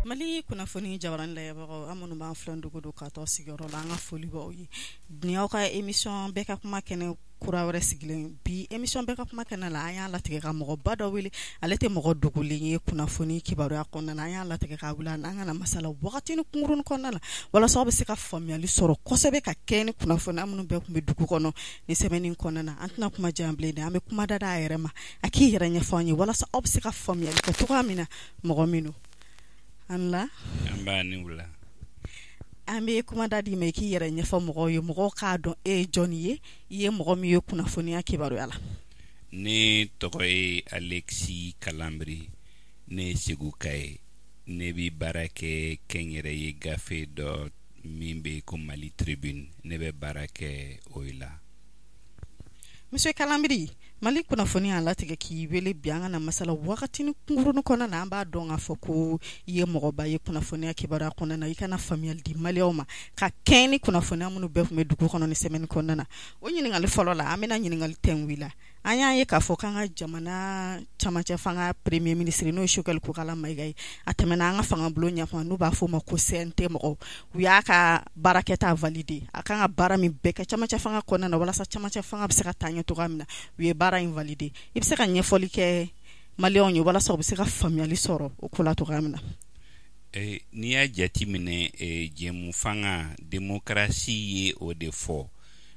Mali kunnafoni jabaranin lajɛbagaw, an minnu b'an filɛ dogo don k'a tɔ sigiyɔrɔ la, an ka foli b'aw ye. Nin y'aw ka émission Bɛɛ ka kuma kɛnɛ kura wɛrɛ sigilen. Bi émission Bɛɛ ka kuma kɛnɛ la, an y'a latigɛ ka mɔgɔba dɔ wele. Ale tɛ mɔgɔ dogolen ye kunnafoni kibaruya kɔnɔna na. An y'a latigɛ k'a wele an ka na masala wagatinin kunkurunnin kɔnɔna la, walasa aw bɛ se ka faamuyali sɔrɔ kosɛbɛ ka kɛ ni kunnafoni minnu bɛɛ tun bɛ dugu kɔnɔ ni semaine kɔnɔna na. An tɛna kuma jan bilen dɛ, an bɛ kuma da a yɛrɛ ma, a k'i yɛrɛ ɲɛfɔ an ye, walasa aw bɛ se ka faamuyali kɛ cogoya min na mɔgɔ min don. An la. An b'a ni wula. An bɛ kuma da d'i ma, i k'i yɛrɛ ɲɛfɔ mɔgɔw ye, mɔgɔw k'a dɔn e ye jɔnni ye, i ye mɔgɔ min ye kunnafoniya kibaruya la. Ne tɔgɔ ye Alexis Kalanbiri, ne ye Seguka ye. Ne bɛ baara kɛ kɛnyɛrɛye gafe dɔ min bɛ ko Mali Tribune, ne bɛ baara kɛ o la. Monsieur Kalanbiri, Mali kunnafoni y'a latigɛ k'i wele bi an ka na masala wagatinin kunkurunnin kɔnɔna na. An b'a dɔn k'a fɔ ko i ye mɔgɔba ye kunnafoniya kibaruya kɔnɔna na. I kana faamuyali di maliyɛnw ma ka kɛɲɛ ni kunnafoniya minnu bɛɛ tun bɛ dugu kɔnɔ ni semaine kɔnɔna na. O ɲininkali fɔlɔ la, an bɛna ɲininkali tɛngu i la. An y'a ye k'a fɔ k'an ka jamana camancɛ fanga premier ministre, n'o ye Choguel Kokala Mayiga ye, a tɛmɛna an ka fangabulon ɲɛfɛ, n'u b'a fɔ o ma ko CNT mɔgɔw. U y'a ka baarakɛta valider, a kan ka baara min bɛɛ kɛ camancɛ fanga kɔnɔna na walasa camancɛ fanga bɛ se ka taa ɲɛ cogoya min na, u ye baara in valider. I bɛ se ka ɲɛfɔli kɛ maliyɛnw ye walasa u bɛ se ka faamuyali sɔrɔ o ko la cogoya min na? N'i y'a jateminɛ, jɛmu fanga, démocratie ye o de fɔ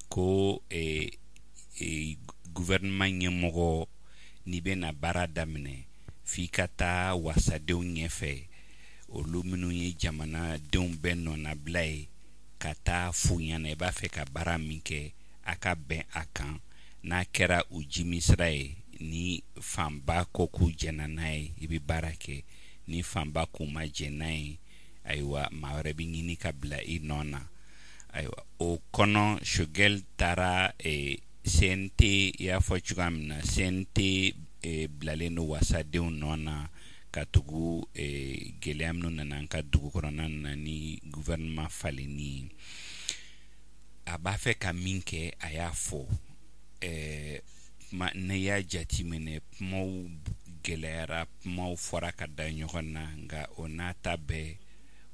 ko gouvernement ɲɛmɔgɔ, n'i bɛna baara daminɛ, f'i ka taa wasadenw ɲɛfɛ, olu minnu ye jamanadenw bɛɛ nɔnabila ye, ka taa f'u ɲɛna i b'a fɛ ka baara min kɛ, a ka bɛn a kan. N'a kɛra u jimisira ye, ni fanba ko k'u jɛnna n'a ye, i bɛ baara kɛ. Ni fanba k'u ma jɛn n'a ye, ayiwa, maa wɛrɛ bɛ ɲini ka bila i nɔ na. Ayiwa, o kɔnɔ, Choguel taara CNT, i y'a fɔ cogoya min na, CNT bilalen don wasadenw nɔ na ka tugu gɛlɛya minnu nana an ka dugu kɔnɔna na ni gouvernement falenni ye. A b'a fɛ ka min kɛ, a y'a fɔ. Kuma n'i y'a jateminɛ, kumaw gɛlɛyara, kumaw fɔra ka da ɲɔgɔn na, nka o n'a ta bɛɛ,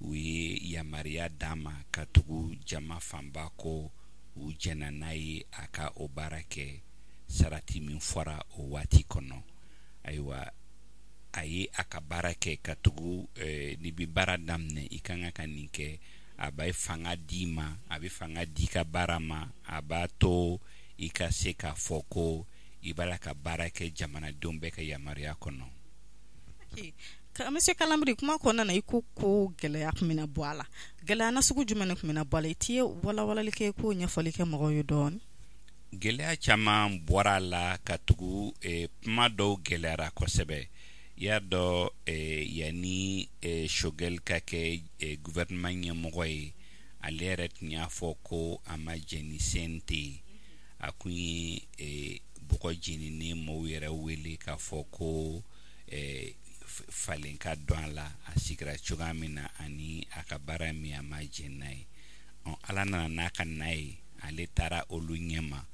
u ye yamaruya d'a ma ka tugu jama fanba ko u jɛnna n'a ye a ka o baara kɛ sarati min fɔra o waati kɔnɔ. Ayiwa, a ye a ka baara kɛ ka tugu n'i bɛ baara daminɛ, i ka kan ka nin kɛ. A bɛ fanga d'i ma, a bɛ fanga di ka baara ma, a b'a to i ka se k'a fɔ ko i b'a la ka baara kɛ jamanadenw bɛɛ ka yamaruya kɔnɔ. Monsieur Kalanbiri, kuma kɔnɔna na, i ko ko gɛlɛya tun bɛna bɔ a la. Gɛlɛya na sugu jumɛn de tun bɛna bɔ a la? I t'i walawalali kɛ k'o ɲɛfɔli kɛ mɔgɔw ye dɔɔni? Gɛlɛya caman bɔra a la ka tugu kuma dɔw gɛlɛyara kosɛbɛ. I y'a dɔn, yanni Choguel ka kɛ gouvernement ɲɛmɔgɔ ye, ale yɛrɛ tun y'a fɔ ko a ma jɛn ni CNT ye. A kun ye bɔgɔ jeninen mɔgɔw yɛrɛ wele k'a fɔ ko falen ka don a la, a sigira cogoya min na ani a ka baara min, a ma jɛn n'a ye. Ala nana n'a ka na ye, ale taara olu ɲɛma,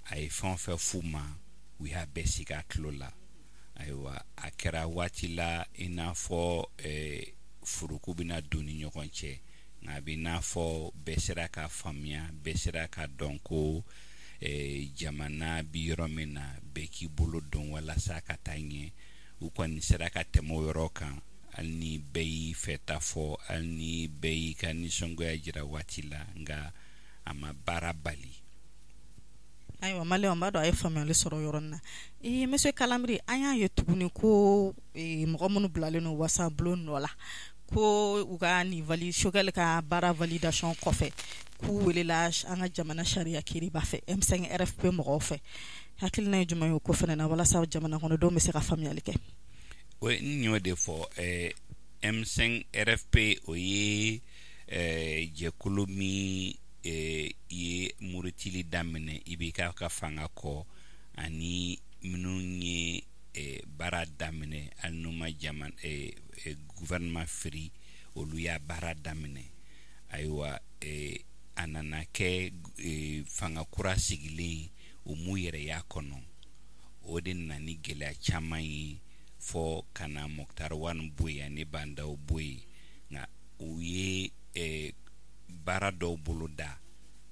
a ye fɛn o fɛn f'u ma, u y'a bɛɛ sigi a tulo la. Ayiwa, a kɛra waati la i n'a fɔ furuku bɛna don ni ɲɔgɔn cɛ, nka a bɛ n'a fɔ bɛɛ sera k'a faamuya, bɛɛ sera k'a dɔn ko jamana bi yɔrɔ min na, bɛɛ k'i bolo don walasa ka taa ɲɛ. U kɔni sera ka tɛmɛ o yɔrɔ kan, hali ni bɛɛ y'i fɛ ta fɔ, hali ni bɛɛ y'i ka nisɔngoya jira waati la, nka a ma baara bali. Ayiwa, maliyɛnw b'a dɔn a ye faamuyali sɔrɔ yɔrɔnin na. Ee, monsieur Kalanbiri, an y'a ye tuguni ko mɔgɔ minnu bilalen don wasabulon nɔ la, ko u ka nin vali Choguel ka baara validation kɔfɛ, k'u welela an ka jamana sariya kiiriba fɛ, M5 RFP mɔgɔw fɛ. Hakilina ye jumɛn ye o ko fana na, walasa jamana kɔnɔdenw bɛ se ka faamuyali kɛ? O n y'o de fɔ, M5 RFP, o ye jɛkulu min ye murutili daminɛ IBK ka fanga kɔ, ani minnu ye baara daminɛ, hali n'u ma jamana gouvernement firi, olu y'a baara daminɛ. Ayiwa, a nana kɛ fanga kura sigilen, u m'u yɛrɛ y'a kɔnɔ. O de nana ni gɛlɛya caman ye fɔ ka na Moctar Ouane bɔ yen ani Bah N'Daw bɔ yen. Nka u ye baara dɔw boloda,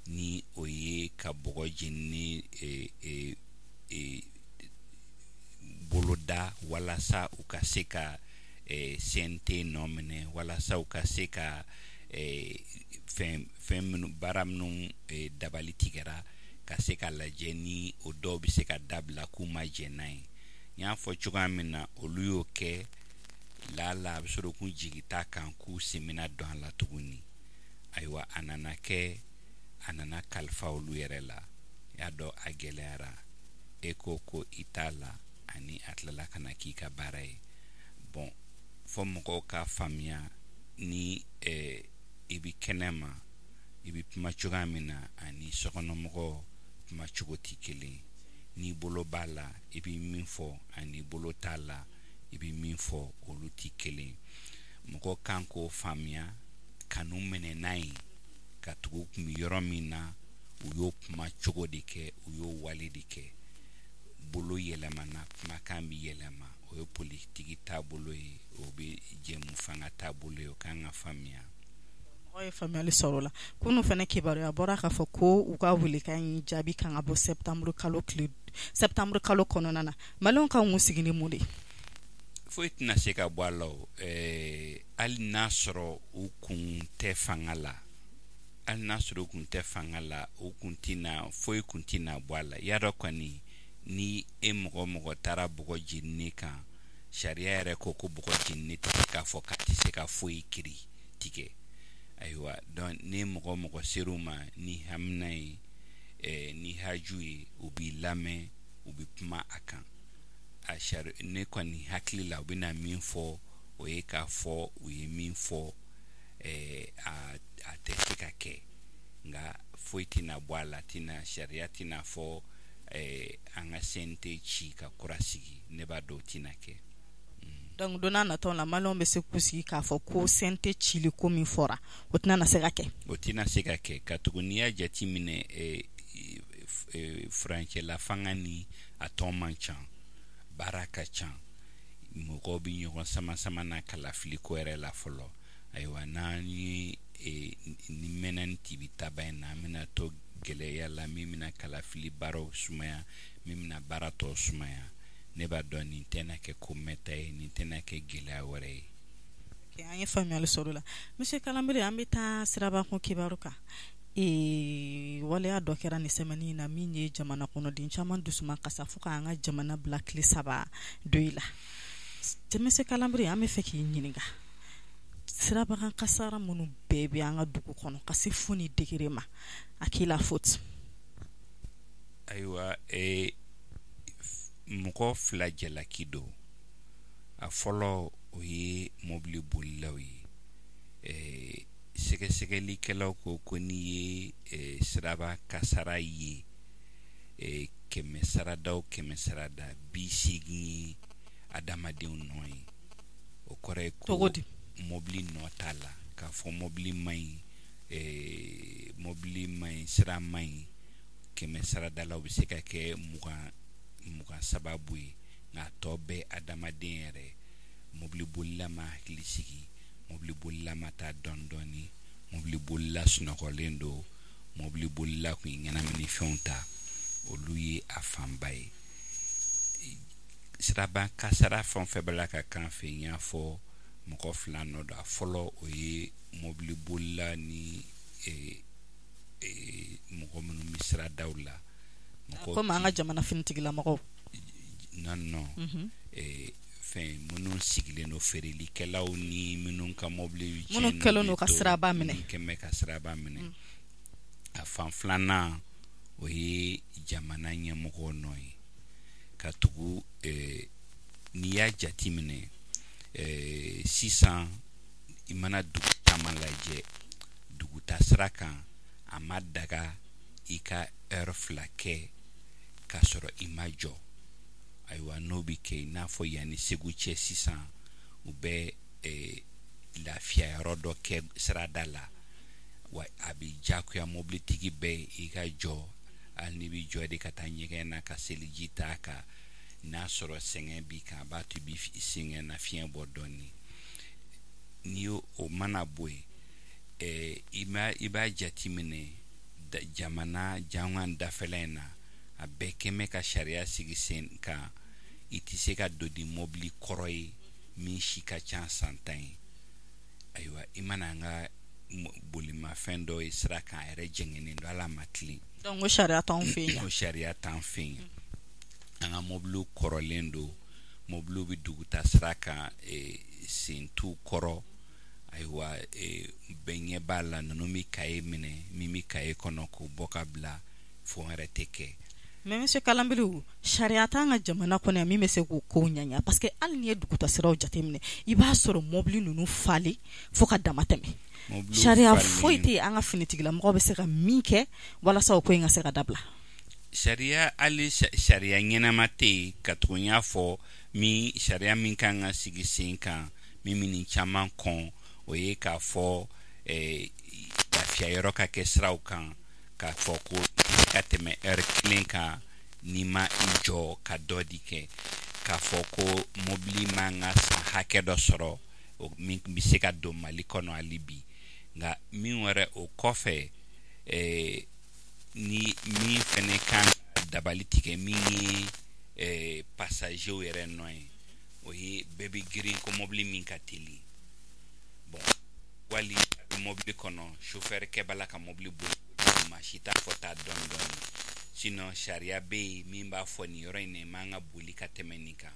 ni o ye ka bɔgɔ jenini boloda walasa u ka se ka CNT nɔ minɛ, walasa u ka se ka fɛn minnu, baara minnu dabali tigɛra, ka se ka lajɛ ni o dɔw bɛ se ka dabila k'u ma jɛn n'a ye. N y'a fɔ cogoya min na, olu y'o kɛ lala a bɛ sɔrɔ k'u jigi t'a kan k'u sen bɛna don a la tuguni. Ayiwa, a nana kɛ, a nana kalifa olu yɛrɛ la. I y'a dɔn, a gɛlɛyara. E ko ko i t'a la, ani a tilala ka na k'i ka baara ye. Bon, fɔ mɔgɔw k'a faamuya, ni i bɛ kɛnɛ ma, i bɛ kuma cogoya min na, ani sokɔnɔmɔgɔw kuma cogo tɛ kelen. N'i bolo b'a la, i bɛ min fɔ, ani bolo t'a la, i bɛ min fɔ, olu tɛ kelen. Mɔgɔ kan k'o faamuya. Kanu minɛ n'a ye ka tugu kun bɛ yɔrɔ min na, u y'o kuma cogo de kɛ, u y'o wale de kɛ. Bolo yɛlɛmana, kumakan bɛ yɛlɛma. O ye politiki taabolo ye, o bɛ jɛmu fanga taabolo ye, o kan ka faamuya. Mɔgɔ ye faamuyali sɔrɔ o la. Kunun fana, kibaruya bɔra k'a fɔ ko u ka welekan in jaabi kan ka bɔ septembre kalo tile, septembre kalo kɔnɔna na. Maliyɛnw kan k'u sigi ni mun de ye? Foyi tɛna se ka bɔ a la o. Hali n'a sɔrɔ u kun tɛ fanga la, hali n'a sɔrɔ u kun tɛ fanga la, u kun tɛna, foyi kun tɛna bɔ a la. Y'a dɔn kɔni, ni e mɔgɔ mɔgɔ taara bɔgɔ jenini kan, sariya yɛrɛ ko ko bɔgɔ jenini tɛ se k'a fɔ k'a tɛ se ka foyi kiri tigɛ. Ayiwa, donc ni mɔgɔ mɔgɔ ser'u ma ni hamina ye, ni haju ye, u b'i lamɛn, u bɛ kuma a kan. A sari, ne kɔni hakili la, u bɛna min fɔ, o ye k'a fɔ u ye min fɔ, a tɛ se ka kɛ. Nka foyi tɛna bɔ a la, tɛna sariya tɛna fɔ an ka CNT ci ka kura sigi. Ne b'a dɔn o tɛna kɛ. Donc don n'a nataw la, maliyɛnw bɛ se k'u sigi k'a fɔ ko CNT cili ko min fɔra, o tɛna na se ka kɛ? O tɛna se ka kɛ, ka tugu n'i y'a jate minɛ, furancɛla fanga ni a tɔn man ca, baara ka ca, mɔgɔw bɛ ɲɔgɔn sama sama na kalafili ko yɛrɛ la fɔlɔ. Ayiwa, n'an ye ni mɛnna ni tibi taba in na, an bɛna to gɛlɛya la min bɛna kalafili baaraw sumaya, min bɛna baara tɔ sumaya. Ne b'a dɔn nin tɛna kɛ ko mɛnta ye, nin tɛna kɛ gɛlɛya wɛrɛ ye. An ye faamuyali sɔrɔ o la. Monsieur Kalanbiri, an bɛ taa sirabakun kibaru kan. Waleya dɔ kɛra nin semaine in na min ye jamana kɔnɔden caman dusuma kasa fo k'an ka jamana bila tile 3 deuil la. Monsieur Kalanbiri, an bɛ fɛ k'i ɲininka, sirabakan kasara minnu bɛɛ bɛ an ka dugu kɔnɔ ka se fo ni degré ma, à qui la faute? Ayiwa, mɔgɔ fila jalaki don. A fɔlɔ, o ye mobili bolilaw ye. Sɛgɛsɛgɛlikɛlaw ko ko n'i ye siraba kasara ye, 100 sarada o 100 sarada, 80 ye adamadenw nɔ ye. O kɔrɔ ye ko Cogo di? mobili nɔ t'a la. K'a fɔ mobili man ɲi, mobili man ɲi, sira man ɲi, 100 sarada la, o bɛ se ka kɛ 20 20 sababu ye. Nka a tɔ bɛɛ adamaden yɛrɛ. Mobili bolila ma hakili sigi, mobili bolila ma taa dɔɔni dɔɔni, mobili bolila sunɔgɔlen don, mobili bolila kun ye ɲɛnaminifɛnw ta, olu ye a fanba ye. Siraba kasara fɛn o fɛn bɛ la ka kan fɛ, n y'a fɔ, mɔgɔ fila nɔ don. A fɔlɔ, o ye mobili bolila ni mɔgɔ minnu bɛ siradaw la. Komi an ka jamana finitigilamɔgɔw. Non, non, fɛn minnu sigilen don, feerelikɛlaw ni minnu ka mobili. Minnu kɛlen don ka siraba minɛ. Minnu kɛn bɛ ka siraba minɛ. A fan filanan, o ye jamana ɲɛmɔgɔw nɔ ye, ka tugu n'i y'a jate minɛ, sisan i mana dugu caman lajɛ, duguta sira kan, a ma daga i ka heure 2 kɛ k'a sɔrɔ i ma jɔ. Ayiwa, n'o bɛ kɛ, i n'a fɔ yanni Segu cɛ sisan, u bɛ lafiya yɔrɔ dɔ kɛ sirada la wa, a bɛ diyagoya mobilitigi bɛɛ i ka jɔ, hali n'i bɛ jɔ de ka taa ɲɛgɛn na ka seliji ta kan. N'a sɔrɔ sɛgɛn b'i kan, a b'a to i bɛ sɛgɛn na fiɲɛ bɔ dɔɔni. N'i o mana bɔ yen, i b'a jateminɛ jamana jangan dafɛla in na, a bɛɛ kɛmɛ ka sariya sigi sen kan. I tɛ se ka don ni mobili kɔrɔ ye min si ka ca san 10 ye. Ayiwa, i mana an ka bolimafɛn dɔ ye sira kan, a yɛrɛ jɛngɛnnen don, hali a ma tilen. Donc o sariya t'anw fɛ yen. O sariya t'an fɛ yen. An ka mobiliw kɔrɔlen don, mobiliw bɛ duguta sira kan, sen t'u kɔrɔ. Ayiwa, bɛɛ ɲɛ b'a la, ninnu bɛ kaye minɛ, min bɛ kaye kɔnɔ k'o bɔ ka bila, fɛn wɛrɛ tɛ kɛ. Mais monsieur Kalanbiri, sariya t'an ka jamana kɔnɔ yan min bɛ se k'o kow ɲɛɲa, parce que hali n'i ye dugutasiraw jateminɛ, i b'a sɔrɔ mobili ninnu falen fo ka dama tɛmɛ. Sariya foyi tɛ an ka finitigilamɔgɔw bɛ se ka min kɛ walasa o ko in ka se ka dabila. Sariya, hali sariya ɲɛnama tɛ yen, ka tugu n y'a fɔ min sariya min kan ka sigi sen kan, min bɛ nin caman kɔn, o ye k'a fɔ lafiya yɔrɔ ka kɛ siraw kan, k'a fɔ ko ka tɛmɛ heure kelen kan n'i ma i jɔ ka dɔ di kɛ, k'a fɔ ko mobili man ka san hakɛ dɔ sɔrɔ min bɛ se ka don Mali kɔnɔ hali bi. Nka min wɛrɛ o kɔfɛ, ni min fɛnɛ kan ka dabali tigɛ, min ye passagerw yɛrɛ nɔ ye, o ye bɛɛ bɛ girin ko mobili min ka teli. Bon, wali a bɛ mobili kɔnɔ, chauffeur kɛ b'a la ka mobili boli, maa si t'a fɔ taa dɔɔni dɔɔni. Sinon sariya bɛ yen min b'a fɔ nin yɔrɔ in na, i man ka boli ka tɛmɛ nin kan,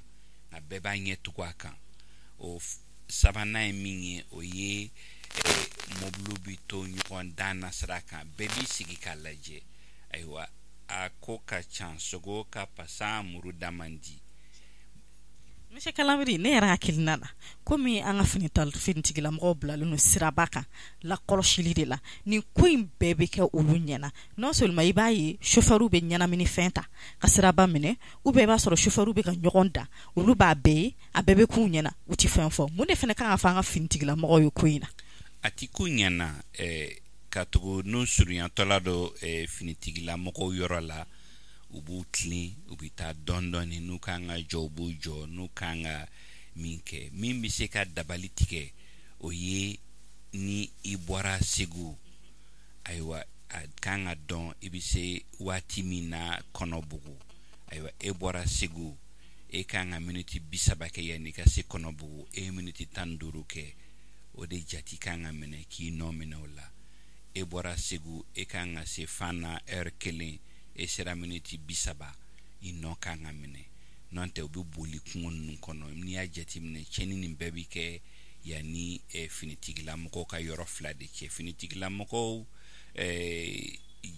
nka bɛɛ b'a ɲɛ tugu a kan. O sabanan ye min ye, o ye mobiliw bɛ to ɲɔgɔn dan na sira kan, bɛɛ b'i sigi k'a lajɛ. Ayiwa, a ko ka ca, sogo ka pasa muru da man di. Monsieur Kalanbiri, ne yɛrɛ hakilina na, komi an ka finitigilamɔgɔw bilalen don siraba kan lakɔlɔsili de la, nin ko in bɛɛ bɛ kɛ olu ɲɛna. Non seulement i b'a ye chauffeur bɛ ɲɛnaminifɛn ta ka siraba minɛ, ou bien i b'a sɔrɔ chauffeur bɛ ka ɲɔgɔn dan, olu b'a bɛɛ ye, a bɛɛ bɛ k'u ɲɛna, u ti fɛn fɔ. Mun de fana kan ka fɔ an ka finitigilamɔgɔw ye ko in na? A ti k'u ɲɛna, ka tugu n'u surunyatɔla don finitigilamɔgɔw yɔrɔ la, u b'u tilen, u bɛ taa dɔɔni dɔɔni, n'u kan ka jɔ u b'u jɔ, n'u kan ka min kɛ. Min bɛ se ka dabali tigɛ, o ye ni i bɔra Segu, ayiwa, a kan ka dɔn i bɛ se waati min na Kɔnɔbugu. Ayiwa, e bɔra Segu, e kan ka miniti 30 kɛ yanni i ka se Kɔnɔbugu, e ye miniti 15 kɛ, o de jate kan ka minɛ k'i nɔ minɛ o la. E bɔra Segu, e kan ka se Fana heure 1, e sera miniti 30, i nɔ kan ka minɛ. N'o tɛ, u bɛ boli kungo ninnu kɔnɔ. N'i y'a jateminɛ, tiɲɛni nin bɛɛ bɛ kɛ yanni finitigilamɔgɔw ka yɔrɔ fila de cɛ. Finitigilamɔgɔw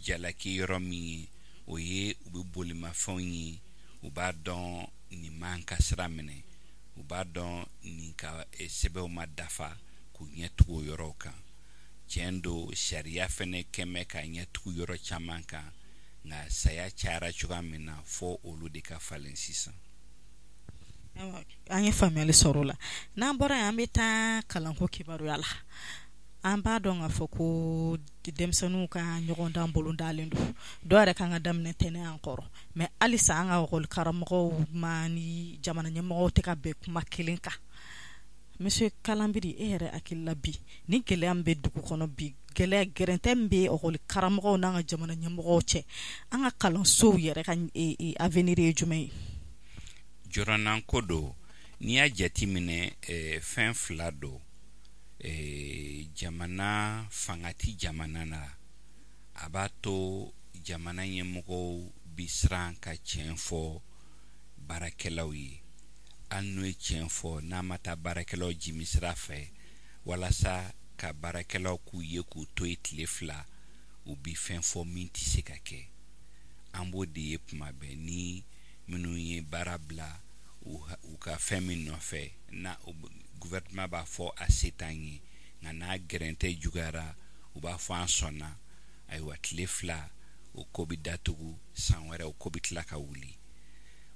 jalaki yɔrɔ min ye, o ye u bɛ bolimafɛnw ye, u b'a dɔn nin man ka sira minɛ, u b'a dɔn nin ka sɛbɛnw ma dafa, k'u ɲɛ tugu o yɔrɔw kan. Tiɲɛ don, sariya fɛnɛ kɛmɛ ka ɲɛ tugu yɔrɔ caman kan, nka saya cayara cogoya min na, fo olu de ka falen sisan. An ye faamuyali sɔrɔ o la. N'an bɔra yen, an bɛ taa kalanko kibaruya la. An b'a dɔn k'a fɔ ko denmisɛnninw ka ɲɔgɔndan bolodalen don, dɔw yɛrɛ kan ka daminɛ tɛnɛn an kɔrɔ, mais halisa an ka ekɔli karamɔgɔw ma ni jamana ɲɛmɔgɔw tɛ ka bɛn kuma kelen kan. Monsieur Kalanbiri, e yɛrɛ hakili la bi, ni gɛlɛya min bɛ dugu kɔnɔ bi, gɛlɛya gɛrɛntɛ min bɛ ekɔli karamɔgɔw n'an ka jamana ɲɛmɔgɔw cɛ, an ka kalansow yɛrɛ ka avenir ye jumɛn ye? Jɔrɔnanko don. N'i y'a jateminɛ, fɛn fila don. Jamana fanga ti jamana na, a b'a to jamana ɲɛmɔgɔw bi siran ka tiɲɛ fɔ baarakɛlaw ye. Hali n'u ye tiɲɛ fɔ, n'a ma taa baarakɛlaw jimi sira fɛ, walasa ka baarakɛlaw k'u ye k'u to yen tile 2, u bi fɛn fɔ min tɛ se ka kɛ. An b'o de ye tuma bɛɛ, ni minnu ye baara bila u ka fɛn min nɔfɛ, na gouvernement b'a fɔ a se t'an ye, nka n'a gɛrɛntɛ juguyara, u b'a fɔ an sɔnna. Ayiwa, tile 2 o ko bɛ datugu, san wɛrɛ o ko bɛ tila ka wuli.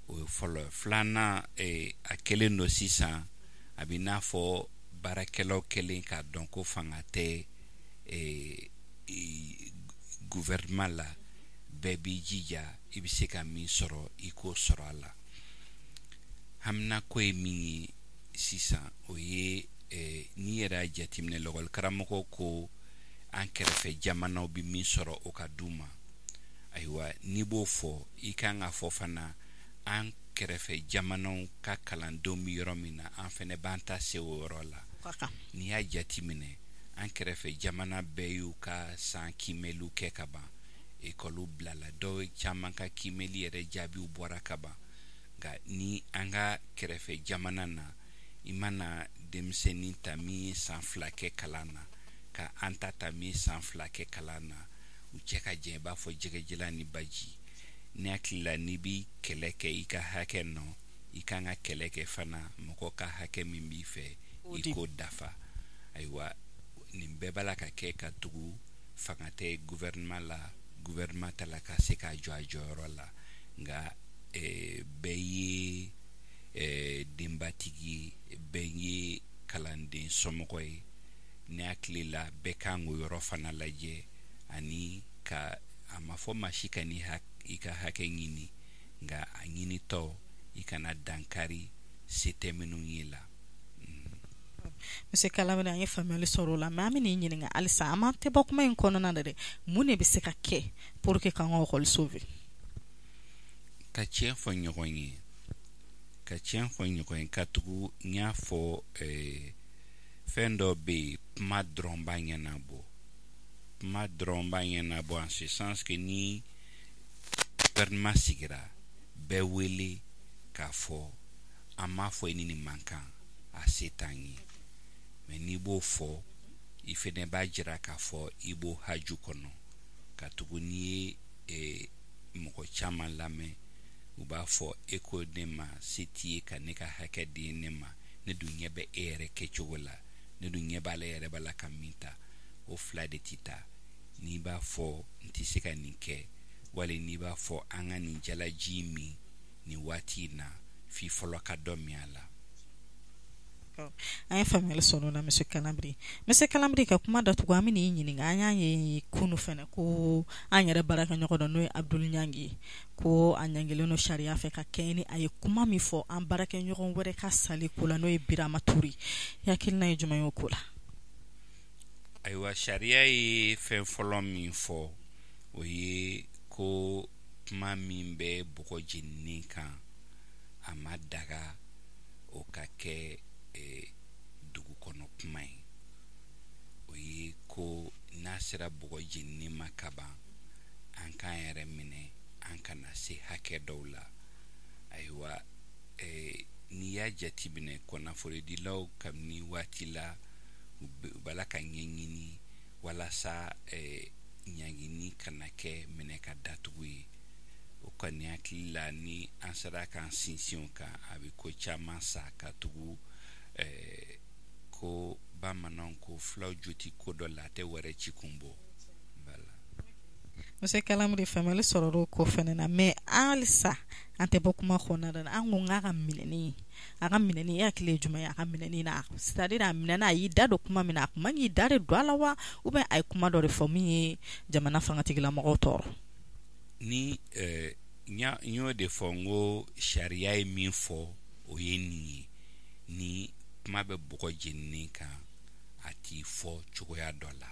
O ye fɔlɔ. Filanan, a kɛlen don sisan, a bɛ n'a fɔ baarakɛlaw kɛlen k'a dɔn ko fanga tɛ gouvernement la, bɛɛ b'i jija i bɛ se ka min sɔrɔ i k'o sɔrɔ a la. Haminako ye min ye sisan, o ye n'i N'i yɛrɛ y'a jateminɛ, lɔkɔlikaramɔgɔw ko an kɛrɛfɛ jamanaw bɛ min sɔrɔ, o ka d'u ma. Ayiwa, n'i b'o fɔ, i kan ka fɔ fana an kɛrɛfɛ jamanaw ka kalandenw bɛ yɔrɔ min na, an fɛnɛ b'an ta se o yɔrɔ la. N'i y'a jateminɛ, an kɛrɛfɛ jamana bɛɛ y'u ka san kiimɛliw kɛ ka ban, ekɔliw bilala, dɔw caman ka kiimɛli yɛrɛ jaabiw bɔra ka ban. Nka ni an ka kɛrɛfɛ jamana na, i mana denmisɛnnin ta min ye san 2 kɛ kalan na, ka an ta ta min ye san 2 kɛ kalan na, u cɛ ka jan i b'a fɔ jɛgɛjalan ni baji. Ne hakili la, n'i bi kɛlɛ kɛ i ka hakɛ nɔ, i kan ka kɛlɛ kɛ fana mɔgɔ ka hakɛ min b'i fɛ, i k'o dafa. Ayiwa, nin bɛɛ b'a la ka kɛ ka tugu fanga tɛ gouvernement la, gouvernement ta la ka se k'a jɔ a jɔyɔrɔ la. Nka bɛɛ ye denbatigi ye, bɛɛ ye kalanden somɔgɔ ye. Ne hakili la, bɛɛ kan k'o yɔrɔ fana lajɛ, ani ka a ma fɔ maa si ka n'i i ka hakɛ ɲini, nka a ɲinitɔ, i kana dankari se tɛ minnu ye la. Monsieur Kalamini, an ye faamuyali sɔrɔ o la, mais an bɛ n'i ɲininka halisa, an m'an tɛ bɔ kuma in kɔnɔna na dɛ, mun de bɛ se ka kɛ pour que k'an ka école sauver? Ka tiɲɛ fɔ ɲɔgɔn ye, ka tiɲɛ fɔ ɲɔgɔn ye, ka tugu n y'a fɔ, fɛn dɔ bɛ yen, kuma dɔrɔn b'a ɲɛnabɔ, kuma dɔrɔn b'a ɲɛnabɔ, en ce sens que ni gouvernement sigira, bɛɛ wele k'a fɔ an m'a fɔ i ni nin man kan, a se t'an ye. Mais n'i b'o fɔ, i fɛnɛ b'a jira k'a fɔ i b'o haju kɔnɔ, ka tugu n'i ye mɔgɔ caman lamɛn, u b'a fɔ e ko ne ma se t'i ye ka ne ka hakɛ di ne ma, ne dun ɲɛ bɛ e yɛrɛ kɛcogo la, ne dun ɲɛ b'ale yɛrɛ b'a la ka min ta, o fila de ti taa. N'i b'a fɔ n tɛ se ka nin kɛ, wali n'i b'a fɔ an ka nin jalaji min nin waati in na, f'i fɔlɔ ka dɔ min a la. An ye faamuyali sɔrɔ o la, monsieur Kalanbiri. Monsieur Kalanbiri, ka kuma datugu, an bɛ n'i ɲininka. An y'a ye kunu fɛnɛ ko an yɛrɛ baarakɛɲɔgɔn dɔ, n'o ye Abdul Ɲangi ye, ko a ɲangilen don sariya fɛ ka kɛɲɛ ni a ye kuma min fɔ an baarakɛɲɔgɔn wɛrɛ ka sali ko la, n'o ye Birama Ture. I hakilina ye jumɛn ye o ko la? Ayiwa, sariya ye fɛn fɔlɔ min fɔ, o ye ko kuma min bɛ bɔgɔ jeninen kan, a ma daga o ka kɛ dugu kɔnɔ kuma ye. O ye ko n'a sera bɔgɔ jeninen ma kaban, an k'an yɛrɛ minɛ, an kana se hakɛ dɔw la. Ayiwa, n'i y'a jateminɛ, kunnafonidilaw kabini waati la, u b'a la ka ɲɛɲini walasa ɲangini kana kɛ minɛ ka datugu ye. O kɔni hakili la, ni an sera k'an sinsin o kan, a bɛ ko caman sa, ka tugu ko bamananw ko filaw jo ti ko dɔ la, a tɛ wɛrɛ ci kun bɔ. Monsieur Kalamiri, faamuyali sɔrɔ o ko fɛnɛ na, mais halisa an tɛ bɔ kuma kɔnɔna na. An ko k'a ka minɛni, a ka minɛni, e hakili ye jumɛn ye a ka minɛni na? C'est à dire, a minɛna, a y'i da don kuma min na, a kun man k'i da de don a la wa, ou bien a ye kuma dɔ de fɔ min ye jamana fangatigilamɔgɔw tɔɔrɔ? Ni n y'o de fɔ, n ko sariya ye min fɔ, o ye nin ye: ni kuma bɛ bɔgɔ jeninen kan, a t'i fɔ cogoya dɔ la.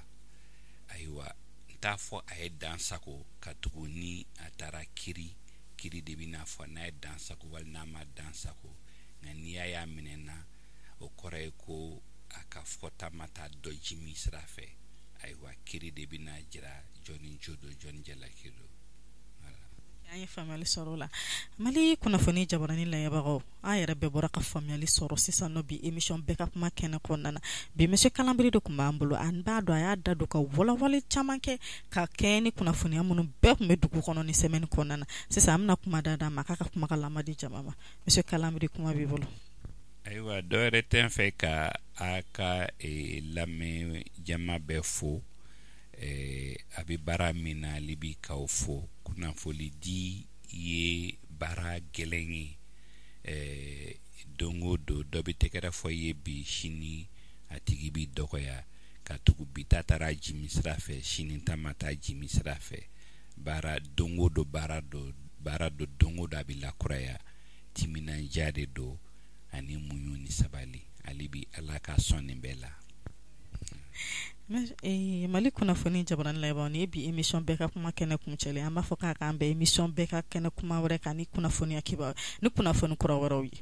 Ayiwa, n t'a fɔ a ye dan sago, ka tugu ni a taara kiri, kiri de bɛna fɔ n'a ye dan sago wali n'a ma dan sago. Nka n'i y'a ye a minɛna, o kɔrɔ ye ko a ka fɔta ma taa dɔ ji min sira fɛ. Ayiwa, kiri de bɛna jira jɔnni jo don, jɔnni jalaki don. An ye faamuyali sɔrɔ o la. Mali kunnafoni jabarani layɛbagaw, an yɛrɛ bɛɛ bɔra ka faamuyali sɔrɔ sisan nɔ bi émission Bɛɛ ka kuma kɛnɛ kɔnɔna na. Bi, monsieur Kalanbiri de tun b'an bolo. An b'a dɔn a y'a da don ka walawali caman kɛ ka kɛɲɛ ni kunnafoniya minnu bɛɛ tun bɛ dugu kɔnɔ ni semaine kɔnɔna na. Sisan an bɛna kuma da d'a ma, k'a ka kuma ka lamɛn di jama ma. Monsieur Kalanbiri, kuma b'i bolo. Ayiwa, dɔ wɛrɛ tɛ n fɛ ka a ka lamɛn jama bɛɛ fo. A bɛ baara min na, ale bi k'aw fo. Kunnafoni di ye baara gɛlɛn ye. Don o don, dɔ bɛ tɛgɛrɛ fɔ i ye bi, sini a tigi b'i dɔgɔya, ka tugu bi ta taara jimi sira fɛ, sini ta ma taa jimi sira fɛ. Baara don o don, baara don, baara don, don o don a bɛ lakuraya. Timinandiya de don, ani muɲu ni sabali. Hali bi, Ala ka sɔn nin bɛɛ la. Mali kunnafoni jabarani lajɛbaaw, nin ye bi émission bɛɛ ka kuma kɛnɛ kuncɛlen. An b'a fɔ k'a k'an bɛn émission bɛɛ ka kɛnɛ kuma wɛrɛ kan ni kunnafoniya kibaru ni kunnafoni kura wɛrɛw ye.